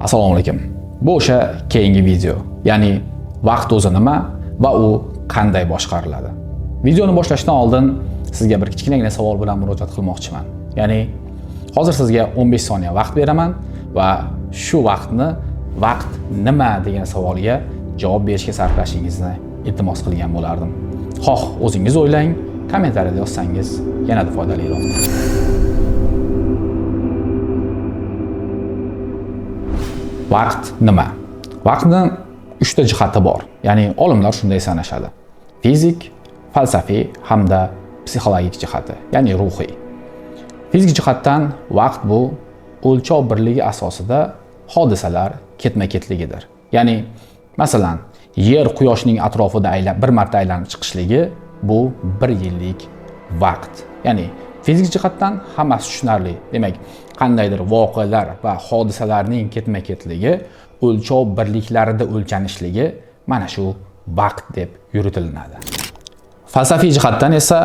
Assalomu alaykum. Bu o'sha keyingi video. Ya'ni vaqt o'zi nima va u qanday boshqariladi? Videoni boshlashdan oldin sizga bir kichkinagina savol bilan murojaat qilmoqchiman. Ya'ni hozir sizga 15 soniya vaqt beraman va shu vaqtni vaqt nima degan savolga javob berishga sarflashingizni iltimos qilgan bo'lardim. Xoh o'zingiz o'ylang, kommentariyada yozsangiz yanada foydaliroq. Vaqt nima? Vaqtni 3 ta jihati bor. Ya'ni olimlar shunday sanashadi. Fizik, falsafiy hamda psixologik jihati, ya'ni ruhiy. Fizik jihatdan vaqt bu o'lchov birligi asosida hodisalar ketma-ketligidir. Ya'ni masalan, Yer quyoshning atrofida bir marta aylanib chiqishligi bu 1 yillik vaqt. Ya'ni fizik jihatdan hammasi tushunarli. Demak, qandaydir voqealar va hodisalarning ketma-ketligi o'lchov birliklarida o'lchanishligi mana shu vaqt deb yuritilinadi. Falsafiy jihatdan esa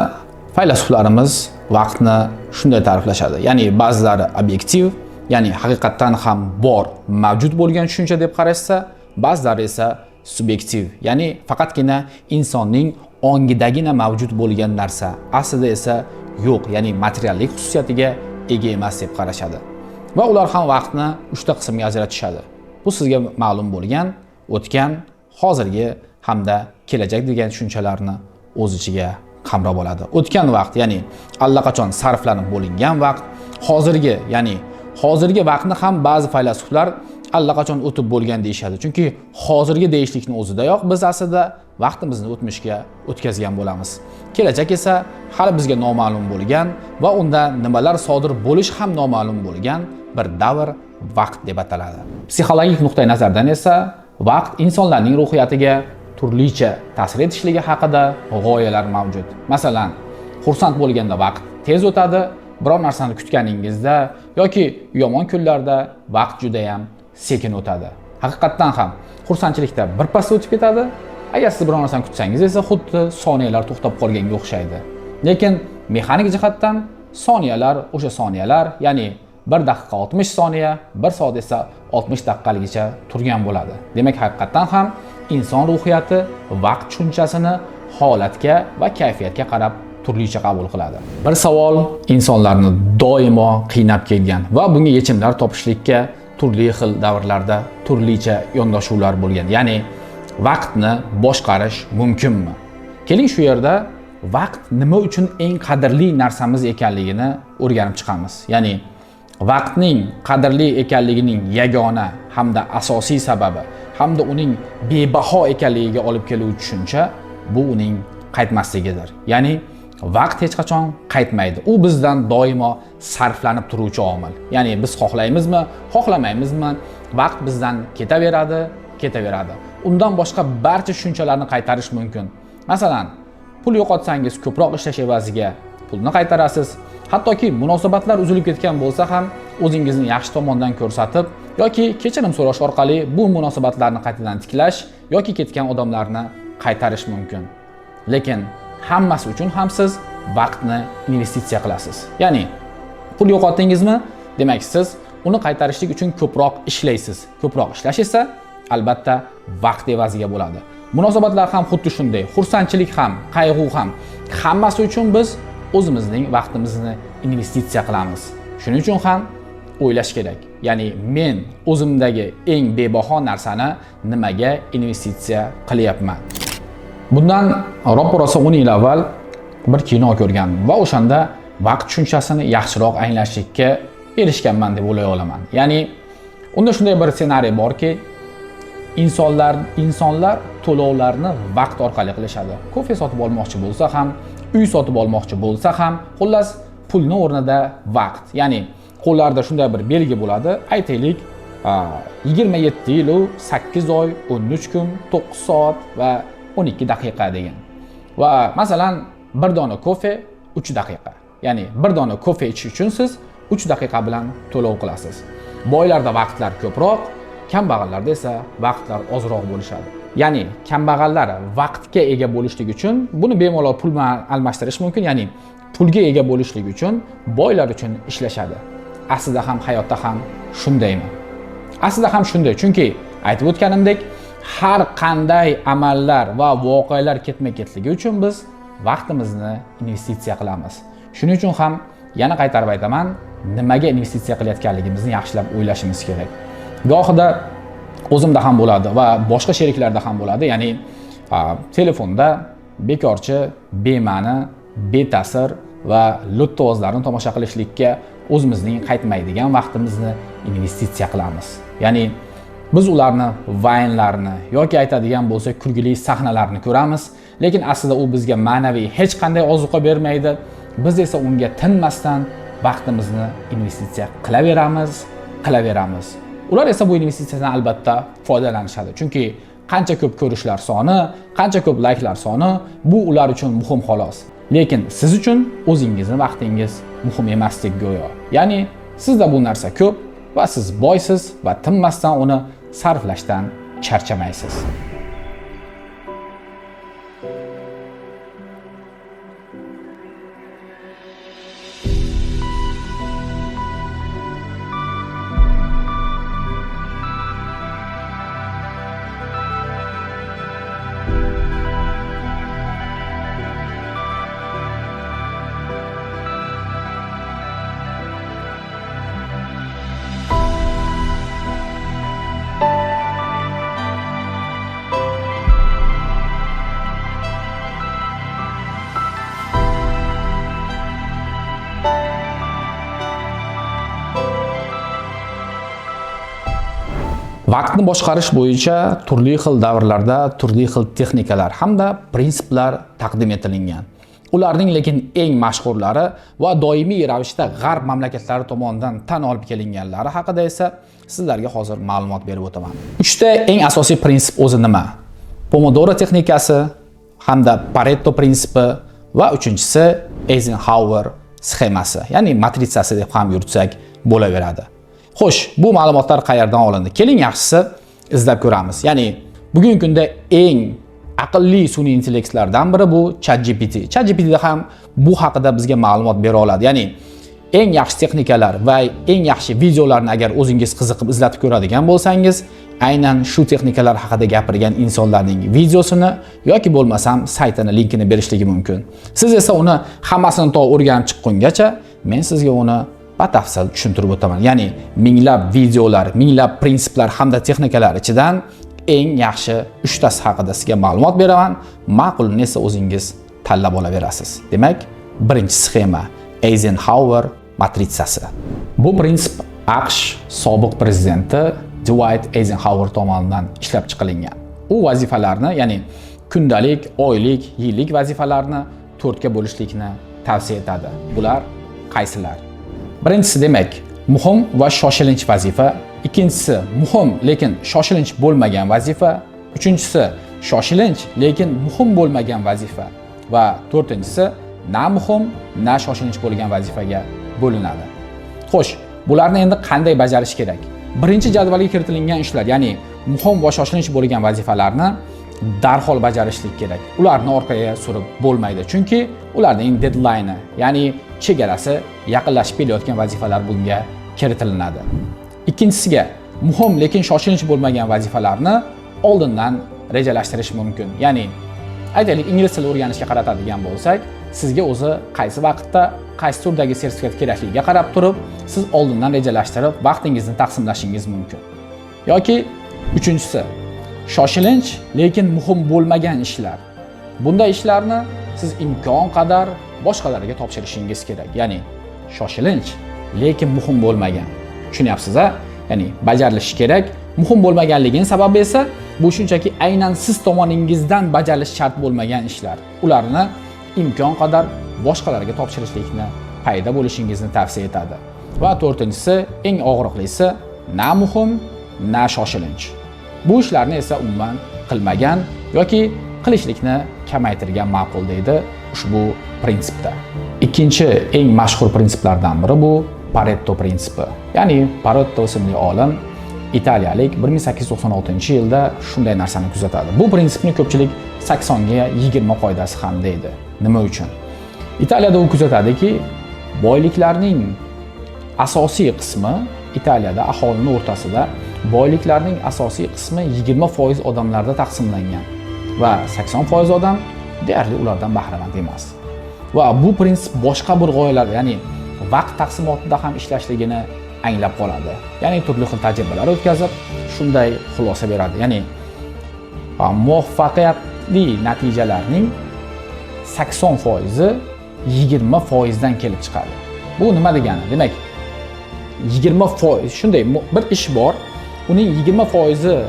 faylasuflarimiz vaqtni shunday ta'riflashadi. Ya'ni ba'zilari obyektiv, ya'ni haqiqatdan ham bor, mavjud bo'lgan tushuncha deb qarashsa, ba'zilari esa subyektiv, ya'ni faqatgina insonning ongidagina mavjud bo'lgan narsa, aslida esa yo'q, ya'ni materiallik xususiyatiga ega emas deb qarashadi. Va ular ham vaqtni 3 ta qismga ajratishadi. Bu sizga ma'lum bo'lgan o'tgan, hozirgi hamda kelajak degan tushunchalarni o'z ichiga qamrab oladi. O'tgan vaqt, ya'ni allaqachon sarflanib bo'lingan vaqt, hozirgi, ya'ni hozirgi vaqtni ham ba'zi faylasuflar allaqachon o'tib bo'lgan deyishadi. Chunki hozirgi deyishlikni o'zidayoq biz aslida vaqtimizni o'tmishga o'tkazgan bo'lamiz. Kelajak esa hali bizga noma'lum bo'lgan va unda nimalar sodir bo'lishi ham noma'lum bo'lgan bir davr vaqt deb ataladi. Psixologik nuqtai nazardan esa vaqt insonlarning ruhiyatiga turlicha ta'sir etishligi haqida g'oyalar mavjud. Masalan, xursand bo'lganda vaqt tez o'tadi, biror narsani kutganingizda yoki yomon kunlarda vaqt juda ham sekin o'tadi. Haqiqatdan ham xursandchilikda birpasda o'tib ketadi. Agar siz biror narsani kutsangiz esa xuddi soniyalar to'xtab qolganga o'xshaydi. Lekin mexanik jihatdan soniyalar o'sha soniyalar, ya'ni 1 daqiqa 60 soniya, 1 soat esa 60 daqiqaligicha turgan bo'ladi. Demak, haqiqatdan ham inson ruhiyati vaqt tushunchasini holatga va kayfiyatga qarab turlicha qabul qiladi. Bir savol insonlarni doimo qiynab kelgan va bunga yechimlar topishlikka turli xil davrlarda turlicha yondashuvlar bo'lgan. Ya'ni vaqtni boshqarish mumkinmi? Keling shu yerda vaqt nima uchun eng qadrli narsamiz ekanligini o'rganib chiqamiz. Ya'ni vaqtning qadrli ekanligining yagona hamda asosiy sababi hamda uning bebaho ekanligiga olib keluvchi tushuncha bu uning qaytmasligidir. Ya'ni vaqt hech qachon qaytmaydi. U bizdan doimo sarflanib turuvchi omil. Ya'ni biz xohlaymizmi, xohlamaymizmi, vaqt bizdan ketaveradi, ketaveradi. Undan boshqa barcha tushunchalarni qaytarish mumkin. Masalan, pul yo'qotsangiz ko'proq ishlash evaziga pulni qaytarasiz. Hattoki munosabatlar uzilib ketgan bo'lsa ham o'zingizni yaxshi tomondan ko'rsatib yoki kechirim so'rash orqali bu munosabatlarni qaytadan tiklash yoki ketgan odamlarni qaytarish mumkin. Lekin hammasi uchun ham siz vaqtni investitsiya qilasiz. Ya'ni pul yo'qotdingizmi, demak siz uni qaytarishlik uchun ko'proq ishlaysiz. Ko'proq ishlash esa albatta vaqt evaziga bo'ladi. Munosabatlar ham xuddi shunday, xursandchilik ham, qayg'u ham, hammasi uchun biz o'zimizning vaqtimizni investitsiya qilamiz. Shuning uchun ham o'ylash kerak. Ya'ni men o'zimdagi eng bebaho narsani nimaga investitsiya qilyapman? Bundan roppa-rosa 10 yil avval bir kino ko'rgandim va o'shanda vaqt tushunchasini yaxshiroq anglashlikka erishganman deb o'ylay olaman. Ya'ni unda shunday bir ssenariy borki, insonlar to'lovlarni vaqt orqali qilishadi. Kofe sotib olmoqchi bo'lsa ham, uy sotib olmoqchi bo'lsa ham, xullas pulni o'rnida vaqt. Ya'ni qo'llarida shunday bir belgi bo'ladi. Aytaylik, 27 yil 8 oy, 13 kun, 9 soat va 12 daqiqa degan. Va masalan, bir dona kofe 3 daqiqa. Ya'ni bir dona kofe ichish uchun siz 3 daqiqa bilan to'lov qilasiz. Boylarda vaqtlar ko'proq, kambag'allarda esa vaqtlar ozroq bo'lishadi. Ya'ni kambag'allar vaqtga ega bo'lishlik uchun buni bemalol pul bilan almashtirish mumkin. Ya'ni pulga ega bo'lishlik uchun boylar uchun ishlashadi. Aslida ham hayotda ham shundaymi? Aslida ham shunday, chunki aytib o'tganimdek, har qanday amallar va voqealar ketma-ketligi uchun biz vaqtimizni investitsiya qilamiz. Shuning uchun ham yana qaytarib aytaman, nimaga investitsiya qilayotganligimizni yaxshilab o'ylashimiz kerak. Gohida o'zimda ham bo'ladi va boshqa sheriklarda ham bo'ladi, ya'ni telefonda bekorchi, bema'ni, beta'sir va luttovozlarni tomosha qilishlikka o'zimizning qaytmaydigan vaqtimizni investitsiya qilamiz. Ya'ni biz ularni vaynlarni yoki aytadigan bo'lsak kulgili sahnalarni ko'ramiz, lekin aslida u bizga ma'naviy hech qanday ozuqa bermaydi. Biz esa unga tinmasdan vaqtimizni investitsiya qilaveramiz. Ular esa bu investitsiyadan albatta foydalanishadi. Chunki qancha ko'p ko'rishlar soni, qancha ko'p layklar soni bu ular uchun muhim xolos. Lekin siz uchun o'zingizni vaqtingiz muhim emasdek go'yo. Ya'ni sizda bu narsa ko'p va siz boysiz va tinmasdan uni sarflashdan charchamaysiz. Vaqtni boshqarish bo'yicha turli xil davrlarda turli xil texnikalar hamda prinsiplar taqdim etilingan. Ularning lekin eng mashhurlari va doimiy ravishda g'arb mamlakatlari tomonidan tan olib kelinganlari haqida esa sizlarga hozir ma'lumot berib o'taman. 3 ta eng asosiy prinsip o'zi nima? Pomodoro texnikasi hamda Pareto prinsipi va uchinchisi Eisenhower sxemasi, ya'ni matritsasi deb ham yuritsak bo'laveradi. Xo'sh, bu ma'lumotlar qayerdan olindi? Keling yaxshisi izlab ko'ramiz. Ya'ni bugungi kunda eng aqlli sun'iy intellektlardan biri bu ChatGPT. ChatGPTda ham bu haqida bizga ma'lumot bera oladi. Ya'ni eng yaxshi texnikalar va eng yaxshi videolarni agar o'zingiz qiziqib izlatib ko'radigan bo'lsangiz, aynan shu texnikalar haqida gapirgan insonlarning videosini yoki bo'lmasam saytini linkini berishligi mumkin. Siz esa uni hammasini to o'rganib chiqqungacha men sizga uni batafsil tushuntirib o'taman. Ya'ni minglab videolar, minglab prinsiplar hamda texnikalar ichidan eng yaxshi 3 tasi haqida sizga ma'lumot beraman. Ma'qulini esa o'zingiz tanlab olaverasiz. Demak, birinchi sxema Eisenhower matritsasi. Bu prinsip AQSh sobiq prezidenti Dwight Eisenhower tomonidan ishlab chiqilingan. U vazifalarni, ya'ni kundalik, oylik, yillik vazifalarni 4 ga bo'lishlikni tavsiya etadi. Bular qaysilar? Birinchisi demak, muhim va shoshilinch vazifa. Ikkinchisi muhim lekin shoshilinch bo'lmagan vazifa. Uchinchisi shoshilinch lekin muhim bo'lmagan vazifa va to'rtinchisi na muhim, na shoshilinch bo'lgan vazifaga bo'linadi. Xo'sh, bularni endi qanday bajarish kerak? Birinchi jadvalga kiritilgan ishlar, ya'ni muhim va shoshilinch bo'lgan vazifalarni darhol bajarishlik kerak. Ularni orqaga surib bo'lmaydi, chunki ularning deadline'i, ya'ni chegarasi yaqinlashib kelayotgan vazifalar bunga kiritilinadi. Ikkinchisiga muhim lekin shoshilinch bo'lmagan vazifalarni oldindan rejalashtirish mumkin. Ya'ni aytaylik, ingliz tili o'rganishga qaratadigan bo'lsak, sizga o'zi qaysi vaqtda qaysi turdagi sertifikat kerakligiga qarab turib, siz oldindan rejalashtirib vaqtingizni taqsimlashingiz mumkin. Yoki uchinchisi, shoshilinch lekin muhim bo'lmagan ishlar. Bunday ishlarni siz imkon qadar boshqalarga topshirishingiz kerak. Ya'ni shoshilinch lekin muhim bo'lmagan. Tushunyapsiz-a? Ya'ni bajarilishi kerak. Muhim bo'lmaganligining sababi esa bu shunchaki aynan siz tomoningizdan bajarilishi shart bo'lmagan ishlar. Ularni imkon qadar boshqalarga topshirishlikni payda bo'lishingizni tavsiya etadi. Va to'rtinchisi, eng og'riqlisi, na muhim, na shoshilinch. Bu ishlarni esa umuman qilmagan yoki qilishlikni kamaytirgan ma'qul deydi ushbu prinsipda. Ikkinchi eng mashhur prinsiplardan biri bu Pareto prinsipi. Ya'ni Pareto ismli olim italiyalik 1896-yilda shunday narsani kuzatadi. Bu prinsipni ko'pchilik 80ga 20 qoidasi ham deydi. Nima uchun? Italiyada u kuzatadiki, boyliklarning asosiy qismi Italiyada aholining o'rtasida Boyliklarning asosiy qismi 20% odamlarda taqsimlangan va 80% odam deyarli ulardan bahramand emas. Va bu prinsip boshqa bir g'oyalar, ya'ni vaqt taqsimotida ham ishlashligini anglab qoladi. Ya'ni turli xil tajribalar o'tkazib, shunday xulosa beradi. Ya'ni muvaffaqiyatli natijalarning 80% 20% dan kelib chiqadi. Bu nima degani? Demak, 20% shunday bir ish bor, uning 20%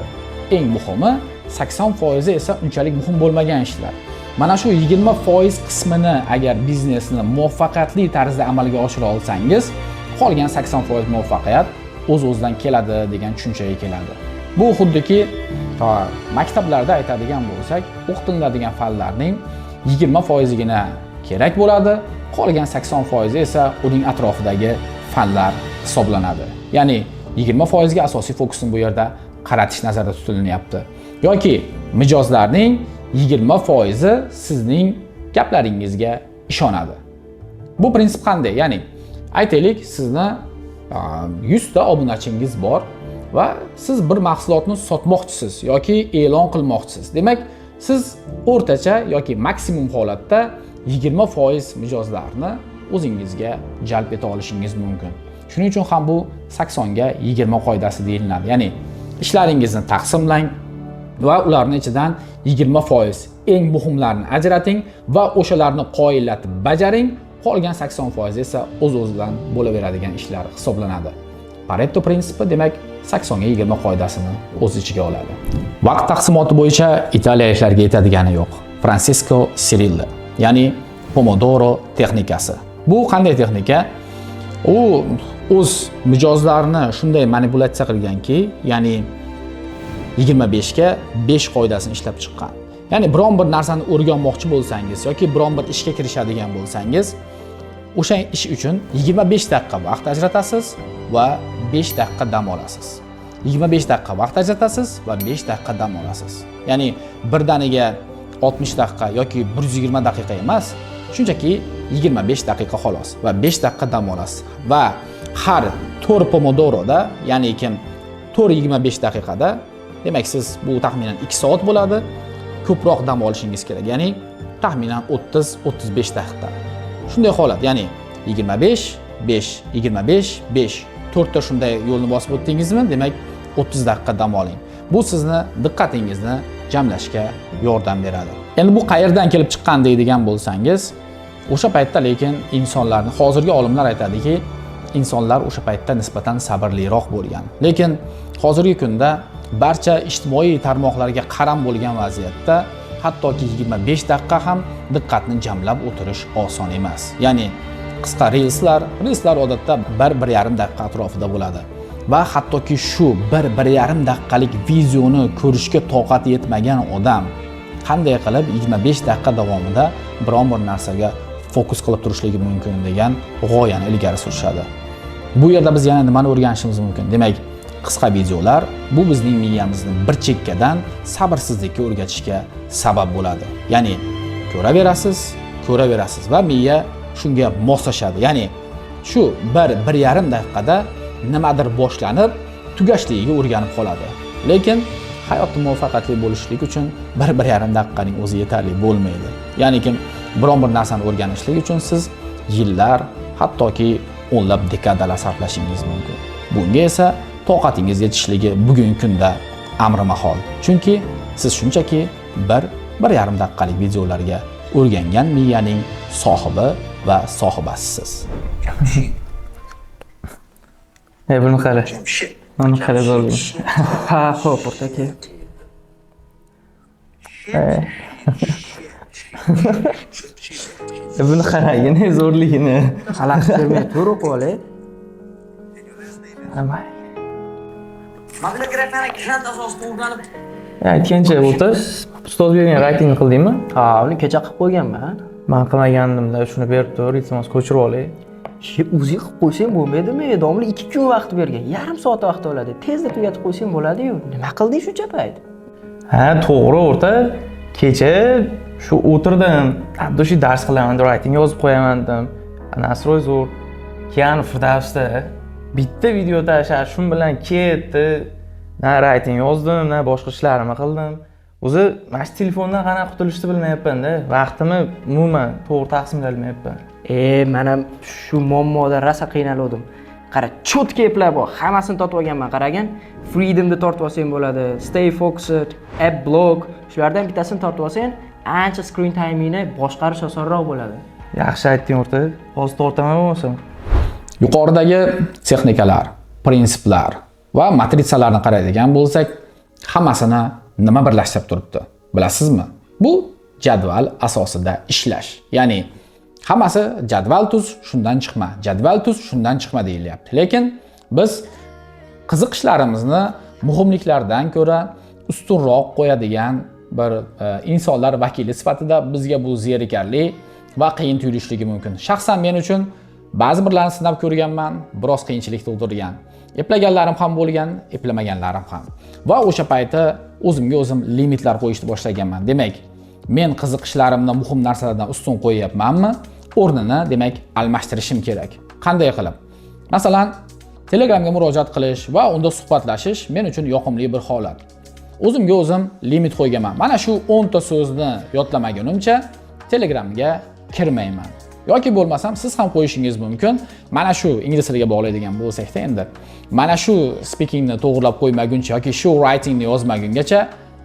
eng muhimi, 80% esa unchalik muhim bo'lmagan ishlar. Mana shu 20% qismini agar biznesni muvaffaqiyatli tarzda amalga oshira olsangiz, qolgan 80% muvaffaqiyat o'z-o'zidan keladi degan tushunchaga keladi. Bu xuddiki maktablarda aytadigan bo'lsak, o'qitiladigan fanlarning 20%igina kerak bo'ladi, qolgan 80% esa uning atrofidagi fanlar hisoblanadi. Ya'ni 20% ga asosiy fokusni bu yerda qaratish nazarda tutilyapti. Yoki mijozlarning 20% sizning gaplaringizga ishonadi. Bu prinsip qanday? Ya'ni aytaylik, sizni 100 ta obunachingiz bor va siz bir mahsulotni sotmoqchisiz yoki e'lon qilmoqchisiz. Demak, siz o'rtacha yoki maksimum holatda 20% mijozlarni o'zingizga jalb eta olishingiz mumkin. Shuning uchun ham bu 80 ga 20 qoidasi deyiladi. Ya'ni ishlaringizni taqsimlang va ularni ichidan 20% eng muhimlarini ajrating va o'shalarni qoyillatib bajaring. Qolgan 80% esa o'z-o'zidan bo'laveradigan ishlar hisoblanadi. Pareto prinsipi, demak, 80 ga 20 qoidasini o'z ichiga oladi. Vaqt taqsimoti bo'yicha italiyaliklarga yetadigani yo'q. Francesco Cirillo, ya'ni Pomodoro texnikasi. Bu qanday texnika? U o'z mijozlarini shunday manipulyatsiya qilganki, ya'ni 25 ga 5 qoidasini ishlab chiqqan. Ya'ni biron bir narsani o'rganmoqchi bo'lsangiz yoki biron bir ishga kirishadigan bo'lsangiz, o'sha ish uchun 25 daqiqa vaqt ajratasiz va 5 daqiqa dam olasiz. 25 daqiqa vaqt ajratasiz va 5 daqiqa dam olasiz. Ya'ni birdaniga 60 daqiqa yoki 120 daqiqa emas, shunchaki 25 daqiqa xolos va 5 daqiqa dam olasiz. Va har 4 pomodoroda, ya'ni kim 4 25 daqiqada, demak siz bu taxminan 2 soat bo'ladi, ko'proq dam olishingiz kerak. Ya'ni taxminan 30-35 daqiqa. Shunday holat, ya'ni 25 5 25 5 to'rtta shunday yo'lni bosib o'tdingizmi, demak 30 daqiqa dam oling. Bu sizni diqqatingizni jamlashga yordam beradi. Endi bu qayerdan kelib chiqqan deydigan bo'lsangiz, o'sha paytda lekin insonlarni, hozirgi olimlar aytadiki, insonlar o'sha paytda nisbatan sabrliroq bo'lgan. Lekin hozirgi kunda barcha ijtimoiy tarmoqlarga qaram bo'lgan vaziyatda hattoki 25 daqiqa ham diqqatni jamlab o'tirish oson emas. Ya'ni qisqa reelslar odatda 1-1,5 daqiqa atrofida bo'ladi. Va hattoki shu 1-1,5 daqiqalik videoni ko'rishga toqati yetmagan odam qanday qilib 25 daqiqa davomida biron bir narsaga fokus qilib turishligi mumkin degan g'oyani ilgari surishadi. Bu yerda biz yana nimani o'rganishimiz mumkin? Demak, qisqa videolar bu bizning miyamizni bir chekkadan sabrsizlikka o'rgatishga sabab bo'ladi. Ya'ni ko'raverasiz, ko'raverasiz va miya shunga moslashadi. Ya'ni shu 1-1,5 daqiqada nimadir boshlanib, tugashligiga o'rganib qoladi. Lekin hayotda muvaffaqiyatli bo'lishlik uchun 1-1,5 daqiqaning o'zi yetarli bo'lmaydi. Ya'ni kim biron bir narsani o'rganishlik uchun siz yillar, hattoki o'nlab dekadalar sarflashingiz mumkin. Bunga esa toqatingiz yetishligi bugungi kunda amri mahol. Chunki siz shunchaki 1-1,5 daqiqalik videolarga o'rgangan miyaning sohibi va sohibasisiz. Buni qara. Buni qara zo'rligini. Ha, xo'p, o'rtaki. Buni qaragin, zo'rligini. Xalaqit bermay to'g'ri o'qib olay. Mayli. Magnitografiyani grant asosida o'rganib Aytgancha, o'rta ustoz bergan writingni qildingmi? Ha, uni kecha qilib qo'yganman. Man qilmagandimda, shuni berib tur, iltimos ko'chirib olay. O'zing qilib qo'ysang bo'lmaydimi? Domla 2 kun vaqt bergan. Yarim soat vaqt oladi. Tezda tugatib qo'ysang bo'ladi-yu. Nima qilding shuncha payt? Ha, to'g'ri o'rta. Kecha shu o'tirdim, abdushiy dars qilaman, writing yozib qo'yaman dedim. Nasroy zo'r. Keyin Firdavsda bitta video tashlab, shun bilan ketdi. Na writing yozdim, na boshqa ishlarimni qildim. O'zi mana shu telefondan qanaqa qutulishni bilmayapman-da. Vaqtimni umuman to'g'ri taqsimlay olmayapman. Men ham shu muammodan rosa qiynaluvdim. Qara, чётко eplab bor, hammasini tortib olganman, qaragin. Freedomni tortib olsang bo'ladi, Stay Focused, App Block, shulardan bittasini tortib olsang, ancha screen time'ingni boshqarish osonroq bo'ladi. Yaxshi aytding o'rta. Hozir tortaman bo'lmasam. Yuqoridagi texnikalar, prinsiplar va matritsalarni qaraydigan bo'lsak, hammasini nima birlashtirib turibdi? Bilasizmi? Bu jadval asosida ishlash. Ya'ni hammasi jadval tuz, shundan chiqma, jadval tuz, shundan chiqma deyilyapti. Lekin biz qiziqishlarimizni muhimliklardan ko'ra ustunroq qo'yadigan bir insonlar vakili sifatida bizga bu zerikarli va qiyin tuyulishligi mumkin. Shaxsan men uchun ba'zi birlarini sinab ko'rganman, biroz qiyinchilik tug'dirgan. Eplaganlarim ham bo'lgan, eplamaganlarim ham. Va o'sha payti o'zimga o'zim limitlar qo'yishni boshlaganman. Demak, men qiziqishlarimni muhim narsalardan ustun qo'yyapmanmi? O'rnini demak almashtirishim kerak. Qanday qilib? Masalan, Telegramga murojaat qilish va unda suhbatlashish men uchun yoqimli bir holat. O'zimga o'zim limit qo'yganman. Mana shu 10 ta so'zni yodlamagunimcha Telegramga kirmayman. Yoki bo'lmasam siz ham qo'yishingiz mumkin. Mana shu ingliz tiliga bog'laydigan bo'lsak-da endi. Mana shu speakingni to'g'rilab qo'ymaguncha yoki shu writingni yozmagungacha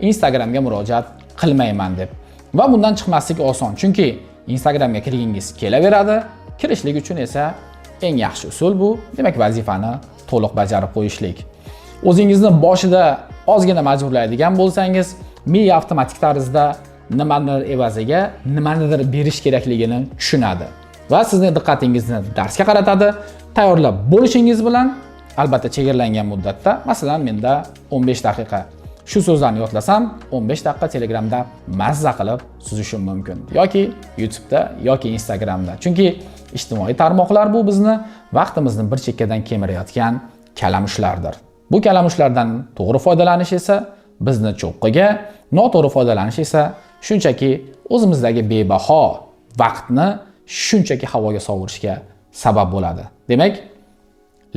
Instagramga murojaat qilmayman deb. Va bundan chiqmaslik oson, chunki Instagramga kirgingiz kelaveradi. Kirishlik uchun esa eng yaxshi usul bu, demak vazifani to'liq bajarib qo'yishlik. O'zingizni boshida ozgina majburlaydigan bo'lsangiz, miya avtomatik tarzda nimanidir evaziga nimanidir berish kerakligini tushunadi va sizni diqqatingizni darsga qaratadi. Tayyorlab bo'lishingiz bilan albatta chegaralangan muddatda, masalan menda 15 daqiqa shu so'zlarni yodlasam, 15 daqiqa Telegramda mazza qilib suzishim mumkin yoki YouTube'da yoki Instagramda. Chunki ijtimoiy tarmoqlar bu bizni vaqtimizni bir chekkadan kemirayotgan kalamushlardir. Bu kalamushlardan to'g'ri foydalanish esa bizni cho'qqiga, noto'g'ri foydalanish esa shunchaki o'zimizdagi bebaho vaqtni shunchaki havoga sovurishga sabab bo'ladi. Demak,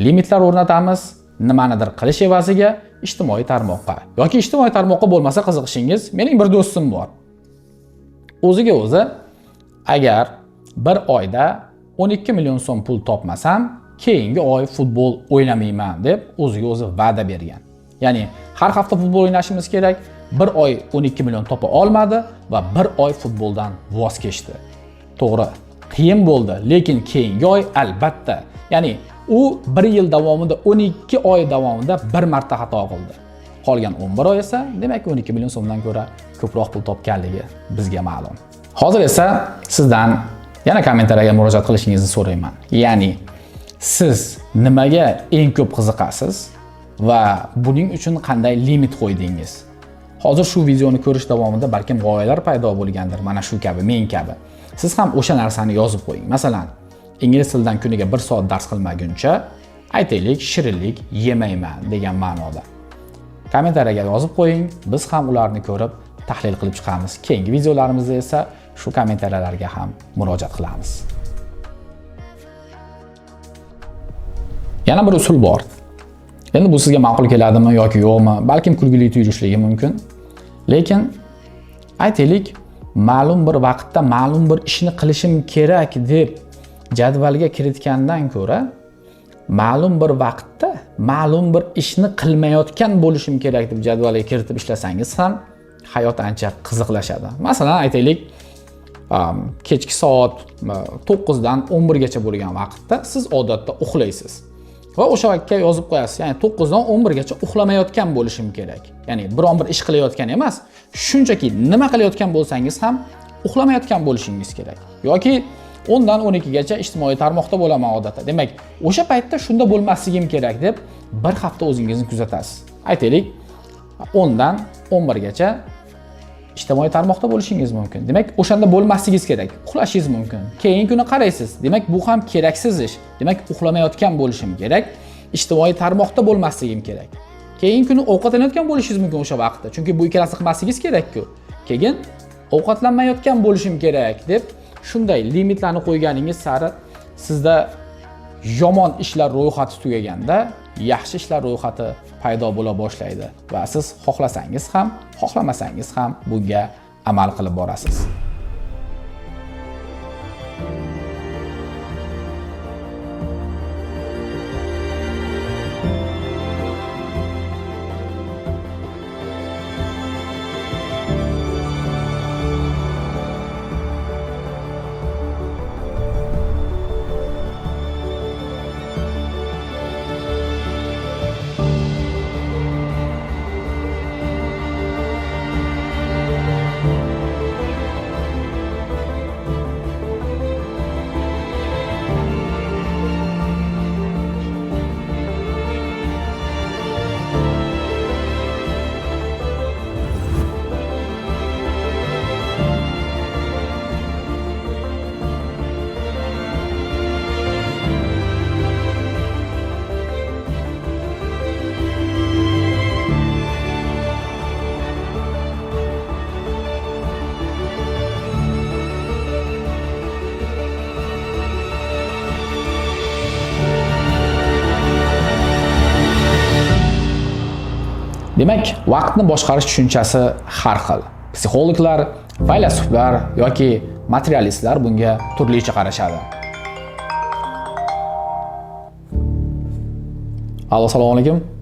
limitlar o'rnatamiz, nimanidir qilish evaziga ijtimoiy tarmoqqa yoki ijtimoiy tarmoqqa bo'lmasa qiziqishingiz. Mening bir do'stim bor. O'ziga o'zi agar bir oyda 12 million so'm pul topmasam, keyingi oy futbol o'ynamayman deb o'ziga o'zi va'da bergan. Ya'ni har hafta futbol o'ynashimiz kerak. Bir oy 12 million topa olmadi va bir oy futboldan voz kechdi. To'g'ri, qiyin bo'ldi, lekin keyingi oy albatta. Ya'ni u 1 yil davomida 12 oy davomida bir marta xato qildi. Qolgan 11 oy esa demak 12 million so'mdan ko'ra ko'proq pul topganligi bizga ma'lum. Hozir esa sizdan yana kommentariyaga murojaat qilishingizni so'rayman. Ya'ni siz nimaga eng ko'p qiziqasiz va buning uchun qanday limit qo'ydingiz? Hozir shu videoni ko'rish davomida balkim g'oyalar paydo bo'lgandir, mana shu kabi, men kabi. Siz ham o'sha narsani yozib qo'ying. Masalan, ingliz tilidan kuniga 1 soat dars qilmaguncha, aytaylik, shirinlik yemayman degan ma'noda. Kommentariyaga yozib qo'ying, biz ham ularni ko'rib tahlil qilib chiqamiz. Keyingi videolarimizda esa shu kommentariyalarga ham murojaat qilamiz. Yana bir usul bor. Endi bu sizga ma'qul keladimi yoki yo'qmi, balkim kulgili tuyulishligi mumkin. Lekin aytaylik, ma'lum bir vaqtda ma'lum bir ishni qilishim kerak deb jadvalga kiritgandan ko'ra, ma'lum bir vaqtda ma'lum bir ishni qilmayotgan bo'lishim kerak deb jadvalga kiritib ishlasangiz ham hayot ancha qiziqlashadi. Masalan, aytaylik, kechki soat 9 dan 11 gacha bo'lgan vaqtda siz odatda uxlaysiz. Va o'sha vaqtga yozib qo'yasiz. Ya'ni 9 dan 11 gacha uxlamayotgan bo'lishim kerak. Ya'ni biron bir ish qilayotgan emas, shunchaki nima qilayotgan bo'lsangiz ham uxlamayotgan bo'lishingiz kerak. Yoki 10 dan 12 gacha ijtimoiy tarmoqda bo'laman odatda. Demak, o'sha paytda shunda bo'lmasligim kerak deb bir hafta o'zingizni kuzatasiz. Aytaylik, 10 dan 11 gacha ijtimoiy tarmoqda bo'lishingiz mumkin. Demak, o'shanda bo'lmasligingiz kerak. Uxlashingiz mumkin. Keyingi kuni qaraysiz. Demak, bu ham keraksiz ish. Demak, uxlamayotgan bo'lishim kerak. Ijtimoiy tarmoqda bo'lmasligim kerak. Keyingi kuni ovqatlanayotgan bo'lishingiz mumkin o'sha vaqtda. Chunki bu ikkalasini qilmasligingiz kerak-ku. Keyin ovqatlanmayotgan bo'lishim kerak deb shunday limitlarni qo'yganingiz sari sizda Yomon ishlar ro'yxati tugaganda yaxshi ishlar ro'yxati paydo bo'la boshlaydi va siz xohlasangiz ham, xohlamasangiz ham bunga amal qilib borasiz. Demak, vaqtni boshqarish tushunchasi har xil. Psixologlar, faylasuflar yoki materialistlar bunga turlicha qarashadi. Allo, assalomu alaykum.